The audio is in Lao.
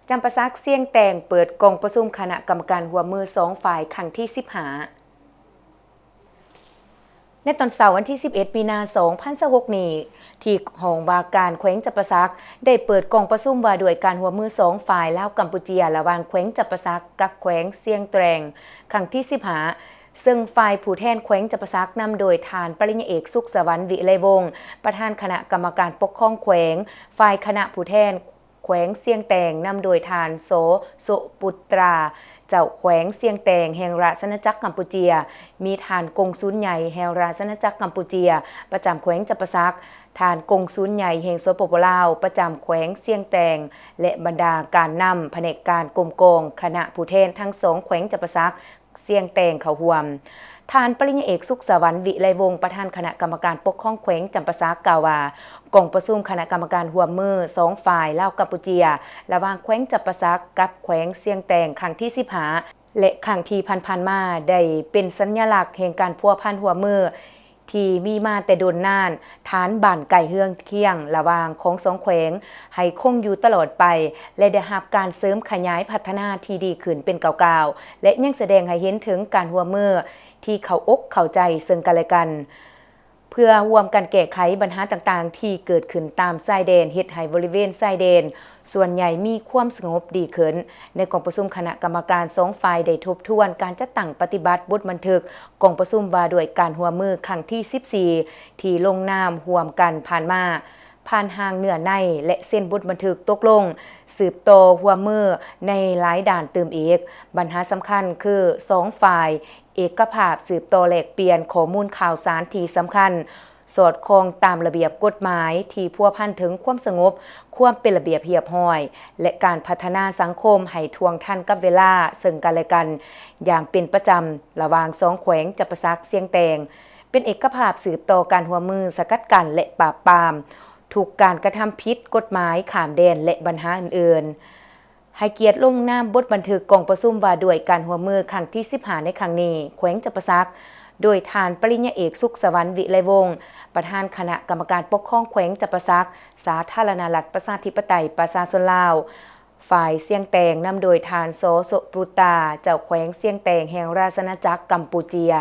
ຈຳປາສັກຊຽງແຕງເປີດກອງປະຊຸມຄະນະກຳມະການຮ່ວມມືສອງຝ່າຍຄັ້ງທີສິບຫ້າ. ໃນຕອນເຊົ້າວັນທີສິບເອັດ ມີນາ ສອງພັນຊາວຫົກນີ້ ທີ່ຫ້ອງວ່າການແຂວງຈຳປາສັກ ໄດ້ເປີດກອງປະຊຸມວ່າດ້ວຍການຮ່ວມມືສອງຝ່າຍລາວ-ກຳປູເຈຍ ລະຫວ່າງແຂວງຈຳປາສັກກັບແຂວງຊຽງແຕງ ຄັ້ງທີສິບຫ້າ ເຊິ່ງຝ່າຍຜູ້ແທນແຂວງຈຳປາສັກ ນຳໂດຍທ່ານປະລິນຍາເອກ ສຸກສະຫວັນ ວິໄລວົງ ປະທານຄະນະກຳມະການປົກຄອງແຂວງ, ຝ່າຍຄະນະຜູ້ແທນ ແຂວງຊຽງແຕງ ນຳໂດຍທ່ານ ໂສ ໂສປຸດຕາ ເຈົ້າແຂວງຊຽງແຕງແຫ່ງລາຊະອານາຈັກກຳປູເຈຍ, ມີທ່ານກົງສຸນໃຫຍ່ແຫ່ງລາຊະອານາຈັກກຳປູເຈຍ ປະຈຳແຂວງຈຳປາສັກ, ທ່ານກົງສຸນໃຫຍ່ແຫ່ງ ສປປ ລາວ ປະຈຳແຂວງຊຽງແຕງ ແລະ ບັນດາການນຳພະແນກການກົມກອງ, ຄະນະຜູ້ແທນທັງສອງແຂວງຈຳປາສັກ, ຊຽງແຕງເຂົ້າຮ່ວມ. ທ່ານປະລິນຍາເອກ ສຸກສະຫວັນ ວິໄລວົງ ປະທານຄະນະກຳມະການປົກຄອງແຂວງຈຳປາສັກ ກ່າວວ່າ ກອງປະຊຸມຄະນະກຳມະການຮ່ວມມືສອງຝ່າຍລາວ-ກຳປູເຈຍ ລະຫວ່າງແຂວງຈຳປາສັກກັບແຂວງຊຽງແຕງ ຄັ້ງທີສິບຫ້າ ແລະ ຄັ້ງທີ່ຜ່ານໆມາ ໄດ້ເປັນສັນຍະລັກແຫ່ງການພົວພັນຮ່ວມມື ທີ່ມີມາແຕ່ດົນນານ, ຖານບ້ານໃກ້ເຮືອນຄຽງລະຫວ່າງຂອງສອງແຂວງ ໃຫ້ຄົງຢູ່ຕະຫຼອດໄປ ແລະ ໄດ້ຮັບການເສີມຂະຫຍາຍພັດທະນາທີ່ດີຂຶ້ນເປັນກ້າວໆ ແລະ ຍັງສະແດງໃຫ້ເຫັນເຖິງການຮ່ວມມືທີ່ເຂົ້າອົກເຂົ້າໃຈເຊິ່ງກັນແລະກັນ ເພື່ອຮ່ວມກັນແກ້ໄຂບັນຫາຕ່າງໆທີ່ເກີດຂຶ້ນຕາມຊາຍແດນ, ເຮັດໃຫ້ບໍລິເວນຊາຍແດນ ສ່ວນໃຫຍ່ມີຄວາມສະຫງົບດີຂຶ້ນ. ໃນກອງປະຊຸມ ຄະນະກຳມະການສອງຝ່າຍໄດ້ທົບທວນການຈັດຕັ້ງປະຕິບັດບົດບັນທຶກກອງປະຊຸມວ່າດ້ວຍການຮ່ວມມືຄັ້ງທີສິບສີ່ ທີ່ລົງນາມຮ່ວມກັນຜ່ານມາ, ຜ່ານຮ່າງເນື້ອໃນ ແລະ ເຊັນບົດບັນທຶກຕົກລົງສືບຕໍ່ຮ່ວມມືໃນຫຼາຍດ້ານຕື່ມອີກ. ບັນຫາສຳຄັນຄື ສອງຝ່າຍເອກະພາບສືບຕໍ່ແລກປ່ຽນຂໍ້ມູນຂ່າວສານທີ່ສຳຄັນ, ສອດຄ່ອງຕາມລະບຽບກົດໝາຍທີ່ພົວພັນເຖິງຄວາມສະຫງົບ, ຄວາມເປັນລະບຽບຮຽບຮ້ອຍ ແລະ ການພັດທະນາສັງຄົມໃຫ້ທ່ວງທັນກັບເວລາເຊິ່ງກັນແລະກັນຢ່າງເປັນປະຈຳ ລະຫວ່າງສອງແຂວງຈຳປາສັກ-ຊຽງແຕງ, ເປັນເອກະພາບສືບຕໍ່ການຮ່ວມມືສະກັດກັ້ນ ແລະ ປາບປາມທຸກການກະທຳຜິດກົດໝາຍຂ້າມແດນ ແລະ ບັນຫາອື່ນໆ. ໃຫ້ກຽດລົງນາມບົດບັນທຶກກອງປະຊຸມວ່າດ້ວຍການຮ່ວມມືຄັ້ງທີສິບຫ້າ ໃນຄັ້ງນີ້, ແຂວງຈຳປາສັກ ໂດຍທ່ານປະລິນຍາເອກ ສຸກສະຫວັນ ວິໄລວົງ ປະທານຄະນະກຳມະການປົກຄອງແຂວງຈຳປາສັກ, ສາທາລະນະລັດ ປະຊາທິປະໄຕ ປະຊາຊົນລາວ, ຝ່າຍຊຽງແຕງ ນຳໂດຍທ່ານ ໂສ ໂສປຸດຕາ ເຈົ້າແຂວງຊຽງແຕງແຫ່ງລາຊະອານາຈັກກຳປູເຈຍ.